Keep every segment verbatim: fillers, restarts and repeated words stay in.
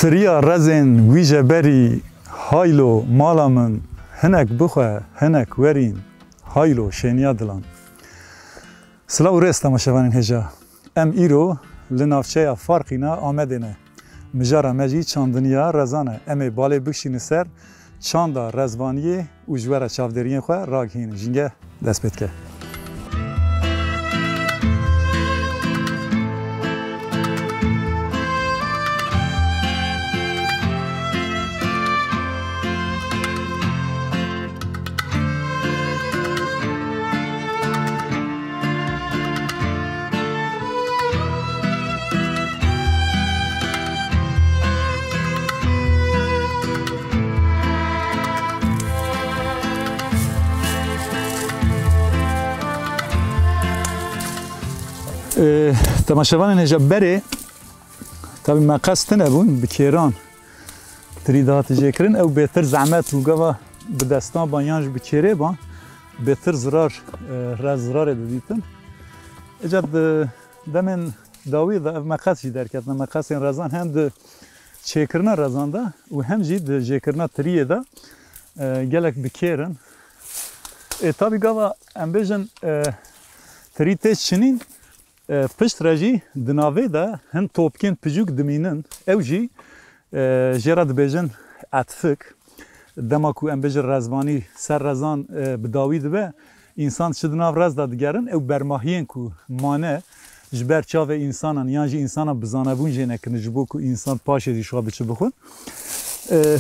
Tiriya rezên wî je berî, haylo mala min, hinek bixwe, hinek werîn, haylo şêniya dilan. Silav û rêz temaşevanên hêja. Em îro li navçeya Farqîna Amedê ne. Mijara me jî çandiniya rezan e. Em ê balê bikişînin ser çanda rezvaniyê û ji we re çavdêriyên xwe ragihînin. Jînge dest pê dike. Ee, temaşevanên hêja berê, tabi meqes tune bûn, bi kêran tirî dihate jêkirin, ew bêtir zehmet û gava bi destan ban yan jî bi kêrê ban, bêtir zirar, e, rez zirarê didîtin. Îca di demên dawî de ev meqes jî derketine, meqesên rezan hem di çêkirina rezan de û hem jî di jêkirina tiriyê de, e, gelek bi kêr in. Ê, tabî gava em bêjin, e, tirî tê çinîn, e, pişt re jî di navê de hin topkên piçûk dimînin. Ew jî, e, jê re dibêjin etfik. Dema ku em bêjin rezvanî ser rezan, e, bi dawî dibe, însan çi di nav rez de digerin, ew bermahiyên ku mane ji ber çavê însanan yan jî însanan bi zanebûn jê nekirin, ji bo ku însan paşê jî şa biçi bixwin. E,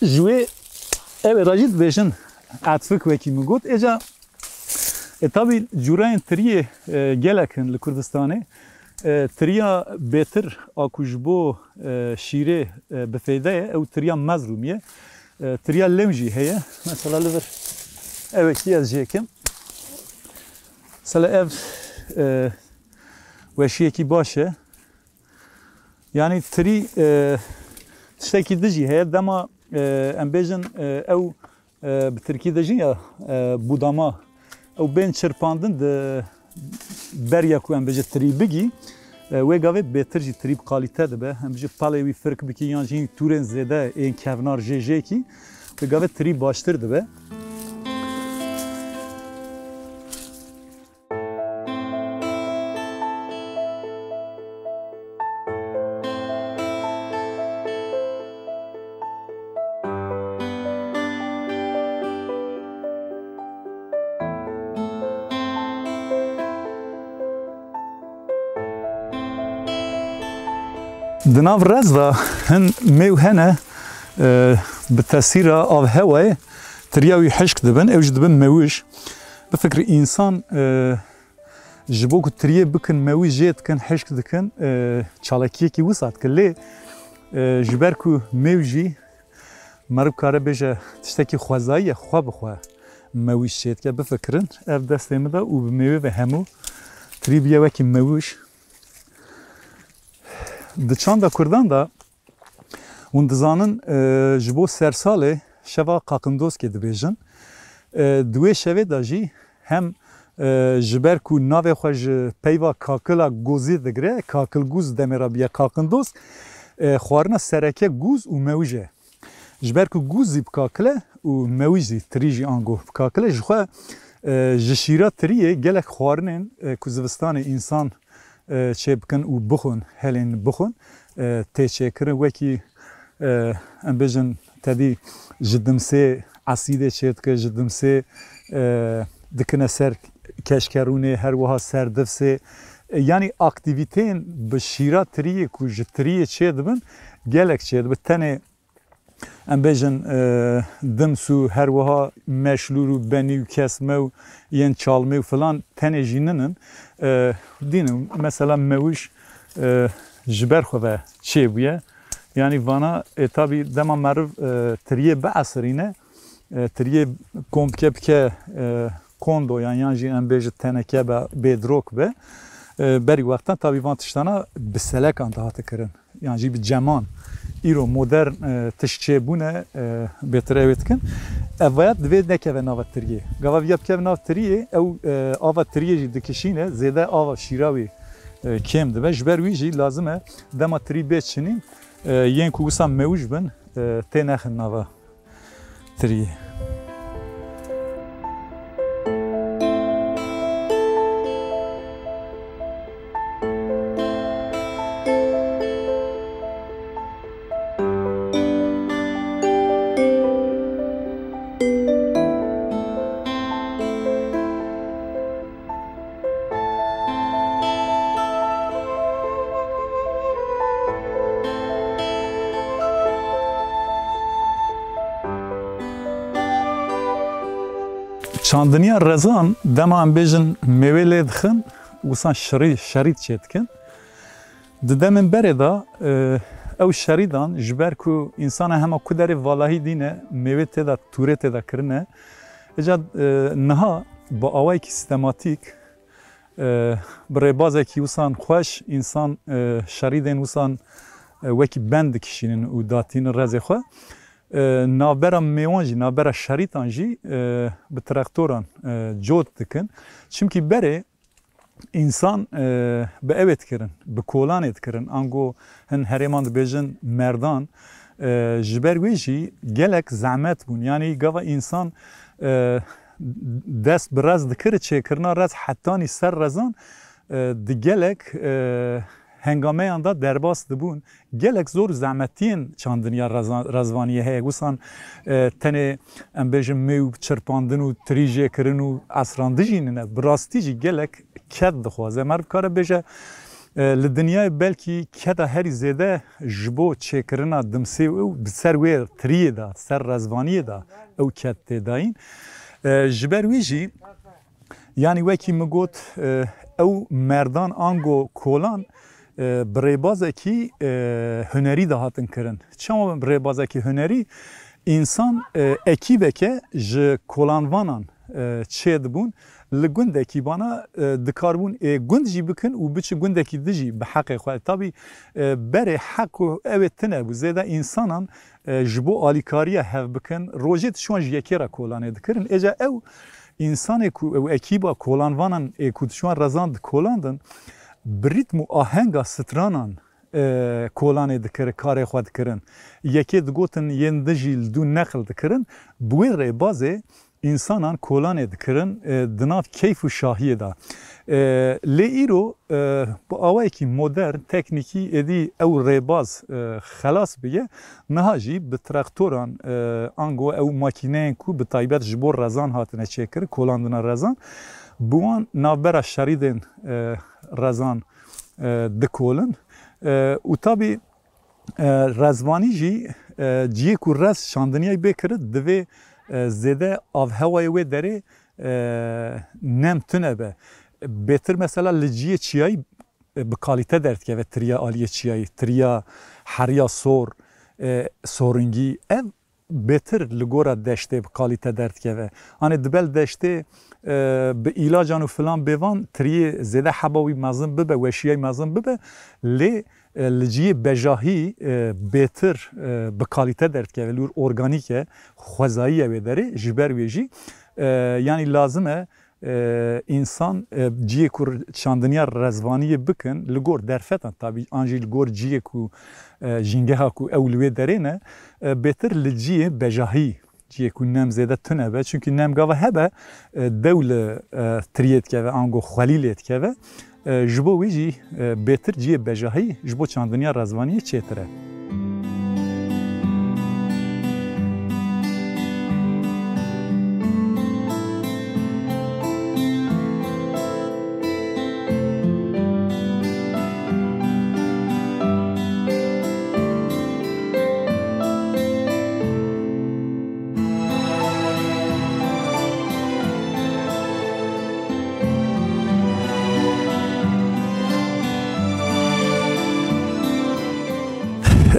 ji wê ew ê re jî dibêjin etfik, wekî min got. Êca, e, tabî cûreyên tiriyê, e, gelek in li Kurdistanê. E, tiriya bêtir a ku ji bo, e, şîrê, e, bi fêde ye, ew tiriya mezrûmî ye. E, tiriya lew jî heye. Mesela li vir ew ê kî ez jêkim. Mesela ev, e, weşiyekî baş e. Yanî tirî, e, tiştekî din jî heye. Dema, e, em bêjin, e, ew, e, bi tirkî dibêjin ya, e, budama, ew bên çirpandin di beriya ku em bêjin tirî bigî, e, wê gavê bêtir jî tirî bi kalîte dibe. Em bêjin pelê wî firk bikî yan jî tûrên zêde ên kevnar jê jêkî, wê gavê tirî baştir dibe. Di nav rez de hin mêw hene, e, bi tesîra avhewayê tiriya wî hişk dibin, ew jî dibin mewij. Bifikirî însan, e, ji bo ku tiriyê bikin, mewij jê dikin, hişk dikin, e, çalakiyekî wisa dikin. Lê, e, ji ber ku mêw jî meriv kare bêje tiştekî xwezayî ye, xwe bi xwe mewij çê dike. Bifikirin, ev destê min de û bi mêwê ve hemû tirî bûye wekî mewij. Di çanda Kurdan de hûn dizanin, e, ji bo sersalê şeva Qaqindoskê dibêjin. E, di wê şevê de jî hem, e, ji ber ku navê xwe ji peyva kakila gozê digire, kakilgûz demê re bûye Qaqindosk, e, xwarina sereke gûz û mewij e. Ji ber ku gûz jî bi kakil e û mewij jî, tirî jî ango bi kakil e, ji xwe, e, ji şîra tiriyê gelek xwarinên, e, ku zivistanê însan e, çê bikin û bixwin, helên bixwin, e, tê çêkirin. Wekî, e, em bêjin, tedî ji dimsê esîdê çê dike, ji dimsê, e, dikine ser keşkerûnê, her wiha ser divsê. E, yanî aktîvîteyên bi şîra tiriyê ku ji tiriyê çê dibin, gelek çê dibe. Tenê em bêjin, e, dims û her wiha meşlûr û benî û kesme û yên çalmê û filan tenê jî ninin. E, dînin, mesela mewij, e, ji ber xwe ve çêbûye. Yanî vana, e, tabî dema meriv, e, tiriyê biesirîne, e, tiriyê kom bike bike, e, kondo yan, yan jî em bêjin teneke be, bêdirok be. E, berî wextan tabî van tiştana bi selekan dihate kirin. Yan jî bi ceman. Îro modern, e, tişt çêbûne, e, bêtir ew ê dikin. Ev vaya divê nekeve nava tiriyê. Gava viya bikeve nav tiriyê, ew, e, ava tiriyê jî dikişîne, zêde ava şîra wî e, kêm dibe. Ji ber wî jî lazim e dema tirî bê çinîn, e, yên ku wisa mewij bin, e, tê nexin nava tiriyê. Çandiniya rezan, dema em bêjin mêwê lê dixin, wisan şirî-, şerît çê dikin. Di demên berê de, e, ew şerîdan, ji ber ku însana hema ku derê valahî dîne, mêwê tê de, tûrê tê de kirine. Îca, e, niha bi awayekî sîstematîk, e, bi rêbazekî wisan xweş, însan, e, şerîdên wisan, e, wekî bend dikişînin û datînin rezê xwe. E, navbera mêwan jî, navbera şerîtan jî, e, bi traktoran, e, cot dikin. Çimkî berê, însan, e, bi ewê dikirin, bi kolanê dikirin, ango hin herêman dibêjin merdan, e, ji ber wê jî gelek zehmet bûn. Yanî gava însan, e, dest bi rez dikir, çêkirina rez hetanî ser rezan, e, di gelek, e, hengameyan de derbas dibûn. Gelek zor û zehmetiyên çandiniya reza-, rezvaniyê heye. Wisan, e, tenê, em bêjin, mêw çirpandin û tirîjê kirin û esrandin jî nîne. Bi rastî jî gelek ked dixwaze. Meriv kare bêje, e, li dinyayê belkî keda herî zêde ji bo çêkirina dimsê û ew bi ser wê tiriyê de, ser rezvaniyê de ew ked tê dayîn. E, ji ber wî jî, yanî wekî min got, e, ew merdan ango kolan, e, bi rêbazekî, e, hunerî de hatin kirin. Çawa bi rêbazekî hunerî? Însan, e, ekîbeke ji kolanvanan, e, çê dibûn. Li gundekî bana, e, dikaribûn ê gund jî bikin û biçi gundekî di jî bi heqê xwe. Tabî, e, berê heq û ewê tune bû. Zêde însanan, e, ji bo alîkariya hev bikin, rojê diçûn ji yekê re kolanê dikirin. Êca ew însanê ku ew ekîba kolanvanan ê ku diçûn rezan dikolandin, bi rîtm û ahenga stranan, e, kolanê dikir, karê xwe dikirin. Yekê digotin, yên din jî li dû neql dikirin. Bi wê rêbazê însanan kolanê dikirin, e, di nav keyf û şahiyê de. E, lê îro, e, bi awayekî modern, teknîkî êdî ew rêbaz, e, xelas bûye. Niha jî bi traktoran, e, ango ew makîneyên ku bi taybet ji bo rezan hatine çêkirin, kolandina rezan, bi wan navbera şerîdên, e, rezan, e, dikolin. E, û tabî, e, rezvanî jî, e, ciyê ku rez çandiniyayî bê kirin, divê, e, zêde avhewayê wê derê, e, nem tune be. Bêtir mesela li ciyê çiyayî, e, bi kalîte derdikeve tiriya aliyê çiyayî, tiriya heriya sor, e, soringî. Ev bêtir li gora deştê bi kalîte derdikeve. Anê dibel deştê, e, bi îlacan û filan bêvan tiriyê zêde heba wî mezin bibe, weşiyayî mezin bibe, lê, e, li ciyê bejahî, e, bêtir, e, bi kalîte derdikeve, li wir organîk e, xwezayî ye wê derê, ji ber wê jî, e, yanî lazim e, e, însan, e, ciyê ku çandiniya rezvaniyê bikin, li gor derfetan tabî, an jî li gor ciyê ku, e, jîngeha ku ew li wê derê ne, e, bêtir li ciyê bejahî, ciyê ku nem zêde tune be. Çunkî nem gava hebe, e, dew li, e, tiriyê dikeve, ango xwelî lê dikeve. E, ji bo wî jî, e, bêtir ciyê bejahî ji bo çandiniya rezvaniyê çêtir e.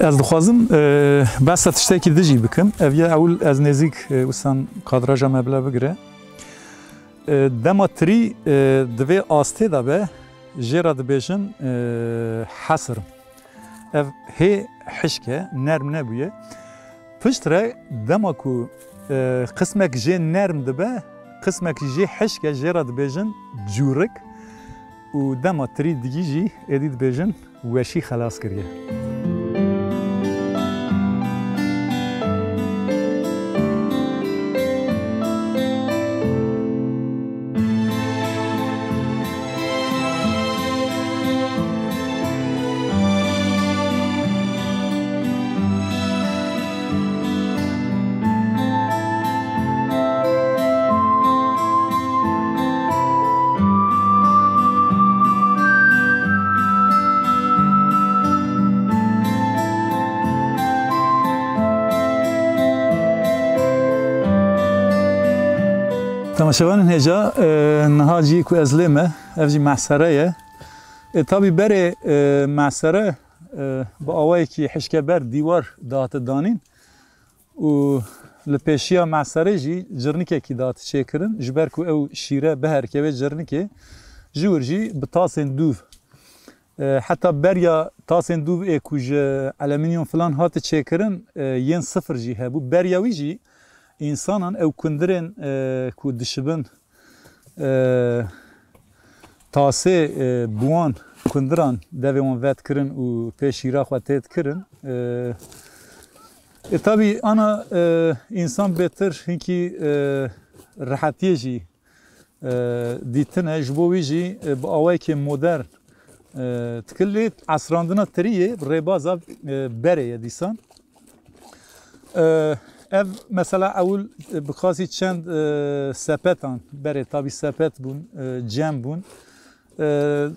Ez dixwazim, e, behsa tiştekî din jî bikim. Ev ye ewil ez nêzîk, e, wisan kadraja me bila bigire. E, dema tirî, e, di vê astê de be, jê re dibêjin, e, hesir. Ev hê hişk e, nerm nebûye. Piştre dema ku, e, qismek jê nerm dibe, qismek jê hişk e, jê re dibêjin cûrik. Û dema tirî digî jî êdî dibêjin weşî xelas kiriye. Temaşevanên hêja, e, niha cî ku ez lê me, ev jî mehsere ye. E, tabî berê, e, mehsere, e, bi awayekî hişkeber dîwar dihate danîn û li pêşiya mehserê jî cirnikekî dihate çêkirin, ji ber ku ew şîre biherike wê cirnikê, ji wir jî bi tasên dûv. E, heta beriya tasên dûv ê ku ji alumînyum filan hate çêkirin, e, yên sifir jî hebû. Beriya wî jî însanan ew kundirên, e, ku dişibin, e, tasê, e, bi wan kundiran devê wan vedikirin û pê şîra xwe tê dikirin. E, e, tabî ana, e, însan bêtir hinkî, e, rehetiyê jî, e, dîtine, ji bo wî jî, e, bi awayekê modern, e, dikir lê esrandina tiriyê rêbaza, e, berê ye dîsan. E, ev mesela ewil, e, bi qasî çend, e, sepetan berê, tabî sepet bûn, e, cem bûn. E,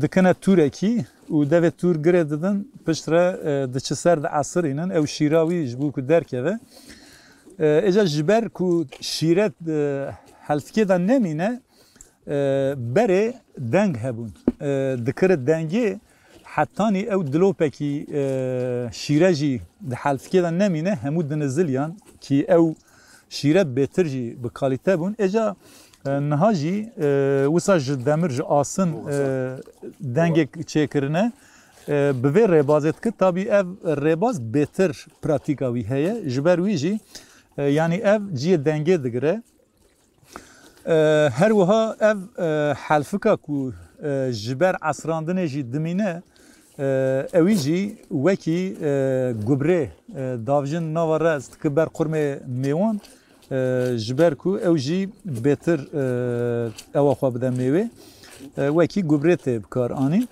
dikine tûrekî û devê tûr girê didin, piştre, e, diçi ser diesirînin, ew şîra wî ji bo ku derkeve. E, êca ji ber ku şîret, e, helfikê de nemîne, e, berê deng hebûn. E, dikire dengê hetanî ew dilopekî, e, şîre jî di helfikê de nemîne, hemû diniziliyan kî ew şîre bêtir jî bi kalîte bûn. Êca, e, niha jî, e, wisa ji demir, ji asin, e, dengek çêkirine, e, bi vê rêbazê dikir. Tabî ev rêbaz bêtir pratîka wî heye. Ji ber wî jî, e, yanî ev cihê dengê digire. E, her wiha ev, e, helfika ku, e, ji ber esrandinê jî dimîne, e, ewî jî wekî, e, gubrê, e, davjin nava rez dike ber qurmê mêwan, e, ji ber ku ew jî bêtir, e, ewa xwe bide mêwê, e, wekî gubrê tê bi kar anîn.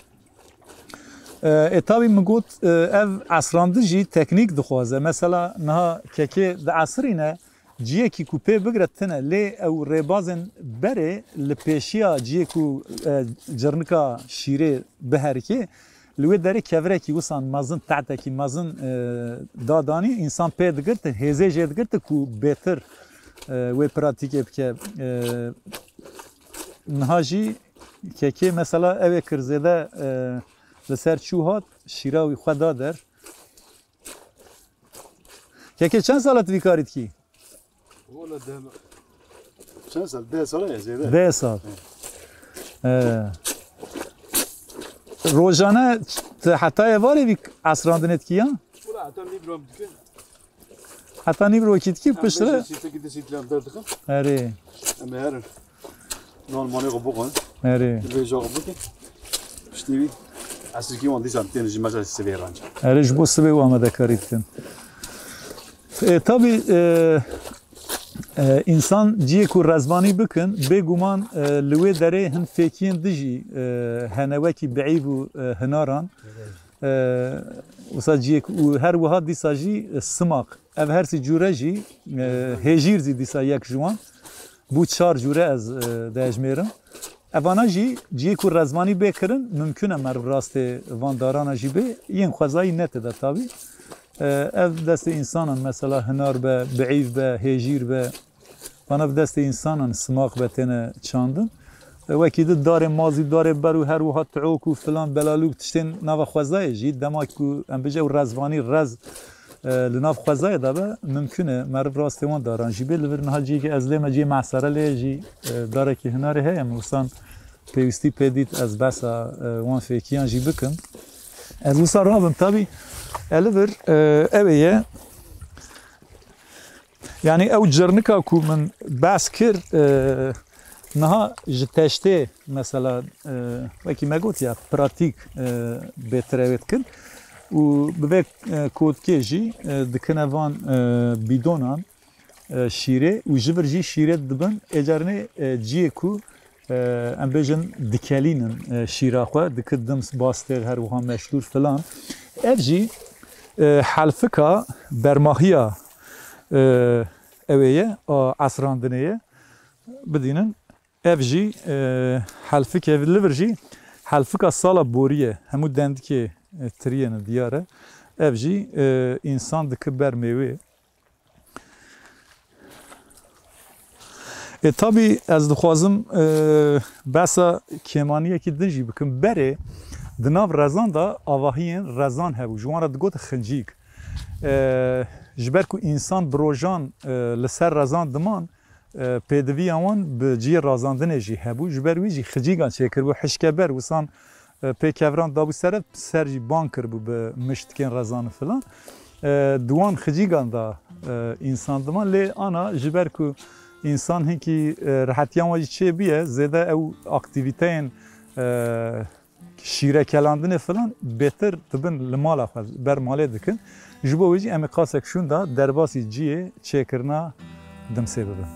E, ê tabî min got, e, ev esrandin jî teknîk dixwaze. Mesela niha kekê diesirîne, ciyekî ku pê bigire tune, lê ew rêbazên berê li pêşiya ciyê ku, e, cirnika şîrê biherikê, li wê derê kevirekî wisan mezin, tehtekî mezin, e, dadanî, însan pê digirtin, hêzê jê digirtin ku bêtir, e, wê pratîkê bike. E, niha jî kekê mesela ew ê kir zêde, e, li ser çû hat, şîra wî xwe da der. Kekê çend sala tu vî karî dikî? Wala deh, çend sal? Deh sal e zêde. Deh sal. He. Rojane tu heta êvarê vî esrandinê dikî ya? Wala heta nîvro em dikin. Heta nîvro kî dikî piştre? Em bêjin sîtekî di sîtlan derdikin. Erê. Em ê herin. Nan manê xwe bixwin. Erê. Vêja xwe bikin. Piştî wî esrkî wan dîsan tên ji mecel sivê ranc. Erê, ji bo sibê û amadekarî dikin. E, tabî, e, e, însan ciyê ku rezvanî bikin, bêguman, e, li wê derê hin fêkiyên dijî, e, hene wekî biîv û, e, hinaran. E, wisa ciyê ku, û her wiha dîsa jî, e, simaq. Ev her sî cûre jî, e, hêjîr zî dîsa yek ji wan. Bû çar cûre ez, e, dehejmêrim. Evana jî ciyê ku rezvanî bê kirin, mimkun e meriv rastê van darana jî bê, yên xwezayî ne tê de tabî. E, ev destê însanan, mesela hinar be, biîv be, hêjîr be, vana bi destê însanan simaq be têne çandin. E, wekî di darê mazî, darê berû, her wiha tiok û filan belalûk tiştên nava xwezayê jî, dema ku em bêje ew rezvanî rez e, li nav xwezayê de be, mimkun e meriv rastê wan daran jî bê. Li vir niha ciyekî ez lê me ciyê mehsere lê jî, e, darekî hinarê heye. Min wisan pêwîstî pê dît ez behsa, e, wan fêkiyan jî bikim. Ez wisa rabim tabî, e, li vir, e, ew ê ye. Yanî ew cirnika ku min behs kir, e, Niha ji teştê, mesela, e, wekî me got ya, pratîk, e, bêtir ew ê dikin. Û bi vê, e, kotkê jî, e, dikine van, e, bîdonan, e, şîrê û ji vir jî şîrê dibin. Ê carinê, e, ciyê ku, e, em bêjin dikelînin, e, şîra xwe, dikit dims, bastêr, her wiha meşlûr filan. Ev jî, e, helfika bermahiya, e, ew ê ye, a esrandinê ye. Bidînin. Ev jî, e, helfik, ev li vir jî helfika sala borî ye. Hemû dendikê, e, tiriyê ne diyar e. Ev jî, e, însan dike ber mêwê. E, tabî ez dixwazim, e, behsa kêmaniyekî din jî bikim. Berê di nav rezan de avahiyên rezan hebû. Ji wan re digot xincîk. E, ji ber ku însan bi rojan, e, li ser rezan diman, e, pêdiviya wan bi cihê razandinê jî hebû. Ji ber wî jî xicîgan çêkiribû, hişkeber wisan, e, pê kevran dabû ser ev, ser jî ban kiribû bi miştikên rezan û filan. E, di wan xicîgan de, e, însan diman. Lê ana ji ber ku însan hinkî, e, rehetiyan wan jî çêbûye, zêde ew aktîvîteyên, e, şîrekelandinê filan bêtir dibin li mala xwe, ber malê dikin. Ji bo wê jî em ê qasek şûnda derbasî cihê çêkirina dimsê bibin.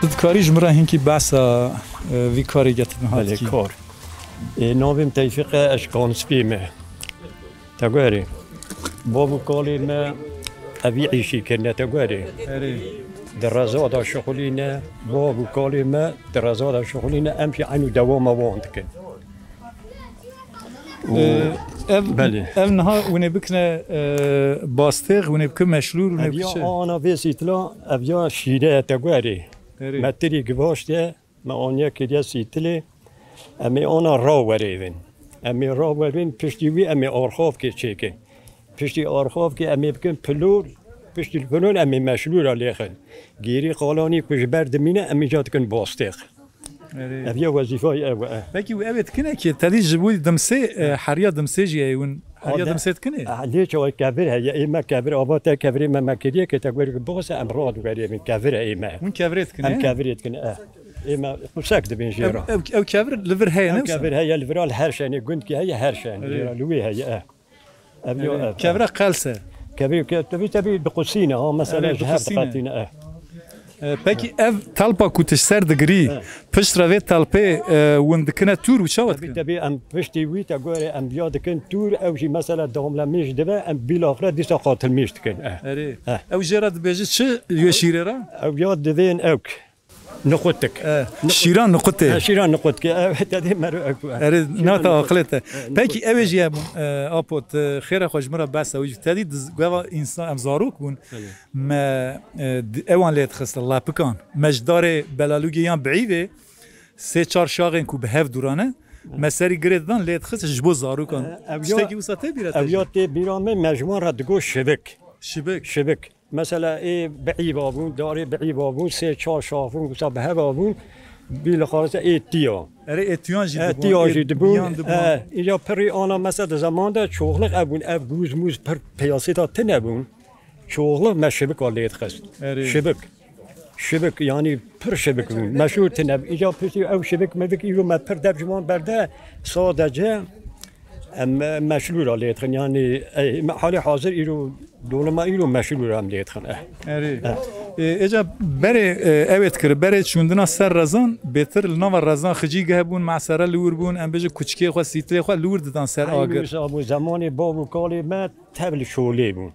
Tu dikarî ji min re hinkî behsa, e, vî karê getin hatî? Belê, kar. Ê, navê min Tevfîq e, ez ji Kanspî me. Te guherî. Bav û kalê me evî îşî kirine, te guherî. Erê. Di reza de şixulîne, bav û kalê me di reza de şixulîne, em jî eynû dewama wan dikin. Û Ee, ev, belê. Ev niha hûn ê bikine, e, bastêx, hûn ê bikin meşlûr, hûn ê bikin çi? Ev ya ana vê sîtla, ev ya şîre ye, te guherî. Erê. Me tirî givaşte, me aniye kiriye sîtilê, em ê ana rawerêvin. Em ê rawerîn, piştî wî em ê arxavkê çêkin. Piştî arxavkê em ê bikin pilor, piştî pilor em ê meşlûra lêxin. Gêrî qalanî ku ji ber dimîne, em îca dikin bastêx. Erê. Ev ya wezîfayê ew e. Pekî ew ê dikine ki tedî ji bo dimsê, e, heriya dimsê jî heye, hûn heriya dimsê dikin ê? Ah, lê çawa kevir heye, ê me kevir, ava te kevirê me me kiriye ke te guherî bixwise em radiwerêvin, kevir e ê me. Hûn kevirê dikin ê? Em kevirê dikin, e. Ê me qusek dibin jê re. Ew, ew, ew kevir li vir heye, ne wisa? Ew kevir heye li vira, li her şenê gundkî heye, her şenê. Erê. Jê re li wê heye, e. Ev yo, ev, ev. Kevra qels e. Kevir, ke-, tevî, tevî diqusîne, ha, mesela, erê, ji hev diqusîne. Diqetîne, e. E, pekî ev telpa ku tu ji ser digirî, e, piştre vê telpê, e, hûn dikine tûr û çawa dikin? Tevî, tevî, em piştî wî te gore em viya dikin tûr, ew jî mesela damlemêj dibe, em bîlaxre dîsa qatilmêj dikin, e. Erê. E. Ew jê re dibêje çi, wê şîrê re? Ew ya divên ewk. Niqutik. E, niqut-, şîra niqutê. E, şîra niqutke. E, te dê mero ek. Erê, nata aqilê te. E, pekî, niqut. Ew ê jî hebûn, e, Apo, tu xêra xwe ji min re behsa wî jî. Te dî diz-, gava însan, em zarok bûn. Belê. Me, e, di-, ewan lê dixistin, lepikan. Me ji darê belalûgê yan biîvê sê çar şaxên ku bi hev dûrane, me serî girê didan lê dixist ji bo zarokan. E, ev ya, tiştekî wisa tê bîra te jî? Ev ya tê bîra me, me ji wan re digot şibik. Şibik. Şibik. Mesela, ê biîva bûn, darê biîva bûn, sê çar şax bûn, wisa bi heva bûn, bî li xarisa ê tiya. Erê, ê tiyan jî, e, dibûn, tiya ê jî dibûn. Biyan dibûn. E, îca pirî ana mesela di zeman de çoxluk ebûn, ev gûz mûz pir piyasê de tune bûn. Çoxluk me şibika lê dixist. Erê. Şibik. Şibik, yanî pir şibik bûn. Meşhûr tune bûn. Îca piştî ew şibik mibik îro me pir dev ji wan berde sadece Em, e, meşlûra lê dixin, yanî, e, me halê hazir îro, dolima îro meşlûra em lê dixin, e. Erê. E. E, êca berê, e, ew ê dikir, berê çûndina ser rezan bêtir li nava rezan xicî geh bûn, mesere li wir bûn, em bêjin kuçikê xwe, sîtilê xwe li wir didan ser agir. Eynî wisa bû, zemanê bav û kalê me tev li şolê bûn.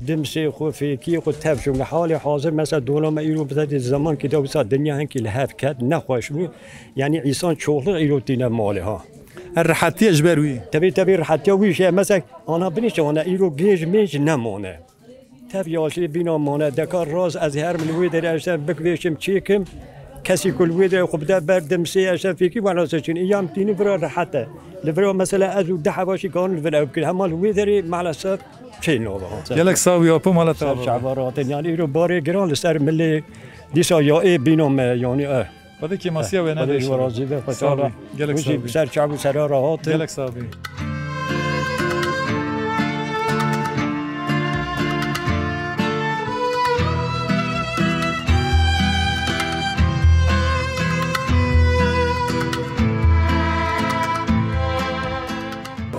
Dimsê xwe, fêkiyê xwe tev çûn. Li halê hazir mesela dola me îro bi te dê zemankî de wisa dinya hinkî li hev ket, nexweş bû. Yanî însan çoxluk îro tîne malê ha. Her rehetiye ji ber wî. Tebî, tebî rehetiya wî jî mesela ana binîşe wana îro gêj mêj nemane. Tev yaşlî bîna mane, deka rast ez her min wê derê eşten bikvêşim çêkim. Kesî ku li wê derê xwe bide ber dimsê eşten fêkî wela seçin. Îyam tînî vira rehet e. Li vira mesela ez û deh hevaşî karin li vir ew bikir. Hema li wê derê maalesef çê nava. Gelek sax bî apo mala te. Ser çava rahatin. Yani îro barê giran li ser milê dîsa ya ê bîna me yani e. Xwedê kêmasiya we nede inşallah. Xwedê ji we razî be, xwe Sağ ol. Gelek sağ ol. Ser çav û sera rahat. Gelek sağ ol.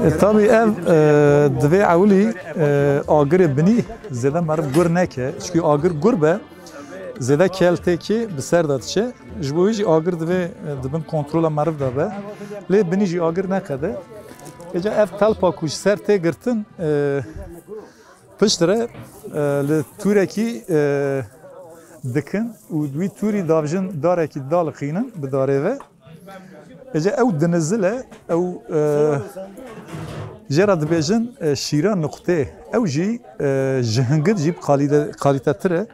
E, tabî ev, e, divê ewilî, e, agirê binî zêde meriv gur neke. Çikî agir gur be, zêde keltekî bi ser de diçe. Ji bo wî jî agir divê, e, di bin kontrola meriv de be. Lê binî jî agir neqede. Êca ev telpa ku ji ser tê girtin, e, piştre, e, li tûrekî, e, dikin û wî tûrî davjin darekî daliqînin bi darê ve. Êca ew dinizil e, ew, e, jê re dibêjin, e, şîra nuqtê. Ew jî, e, ji hingir jî bi qalîde-, qalîtetir e.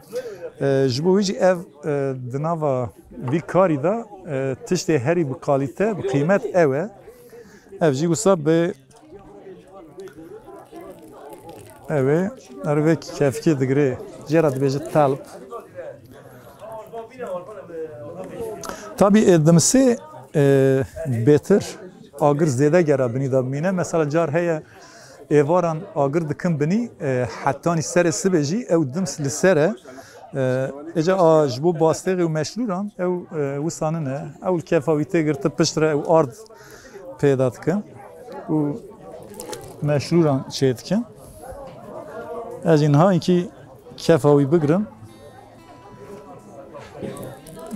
E, ji bo wî jî ev, e, di nava vî karî de, e, tiştê herî bi qalîte, bi qîmet ew e. Ev jî wisa bi Ew ê, ev ê kevkê digirê. Jê re dibêje telp. Tabî, e, dimsê, e, bêtir agir zêde gera binî de bimîne. Mesela car heye êvaran agir dikin binî, e, hetanî serê sibê jî ew dims li ser e. E, êca a ji bo bastêxê û meşlûran ew, e, wisa nine. Ew li kefa wî tê girtin piştre ew ard peyda dikin û meşrûran çê dikin. Ez jî niha inkî kefa wî bigirim.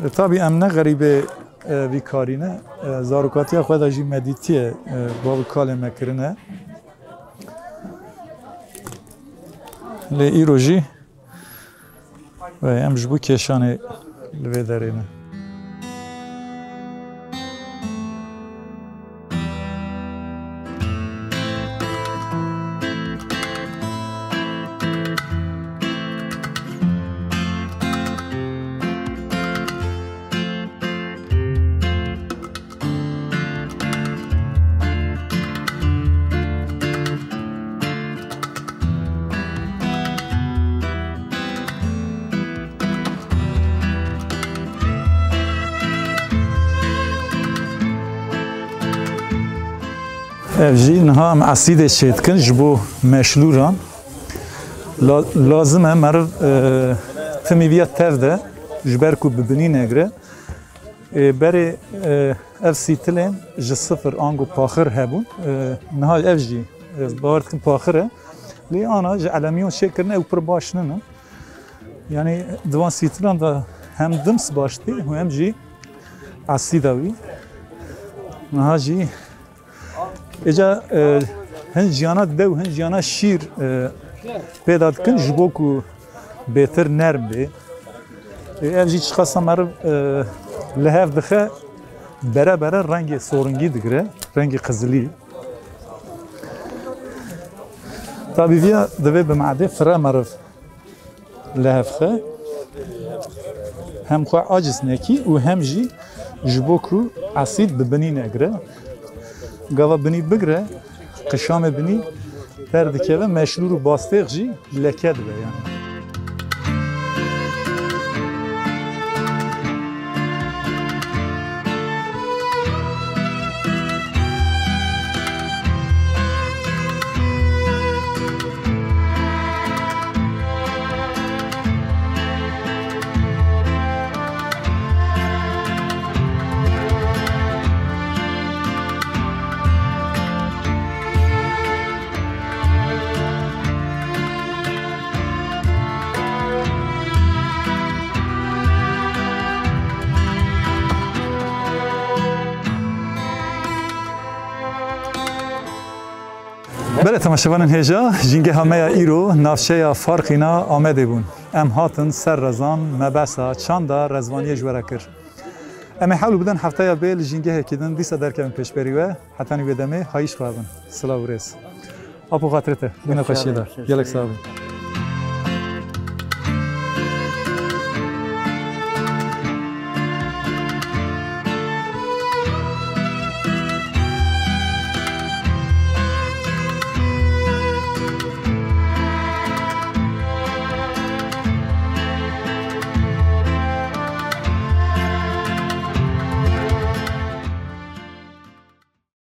E, tabî em ne xerîbê, e, vî karî ne. E, zarokatiya xwe de jî me dîtiye, e, bav û kalê me kirine. Lê îro jî Ve em ji bo kêşanê li vê derê ne. Ev jî niha em esîdê çêdikin ji bo meşlûran. La-, lazim e meriv, e, timî viya tev de ji ber ku bi binî negire. Ê, berê, e, ev sîtilên ji sifir ango paxir hebûn. E, niha ev jî, e, bawer dikim paxir e. Lê ana ji elemiyon çêkirine ew pir baş nînin. Yanî di van sîtilan de hem dims baş tê û hem jî esîda wî. Niha jî Êca, e, hin jiyana dew, hin jiyana şîr, e, pêda dikin ji bo ku bêtir nerm bê. E, ev jî çiqasa meriv, e, li hev dixe, bere bere rengê soringî digire, rengê qizilî. Tabî viya divê bi me'dê fire meriv li hev xe. Hem xwe aciz nekî û hem jî ji bo ku esîd bi binî negire. Gava binî bigire, qişamê binî derdikeve, meşlûr û bastêx jî leke dibe yani. Belê temaşevanên hêja, jîngeha me ya îro navçeya Farqîna Amedê bûn. Em hatin ser rezan, me behsa çanda rezvaniyê ji we re kir. Em ê hewl bidin heftaya bê li jîngehekî din dîsa derkevin pêşberî we. Hetanî wê demê hayîş xwe bin. Silav û rêz. Apo xatirê te, bûne xweşiyê de. Gelek sax bî.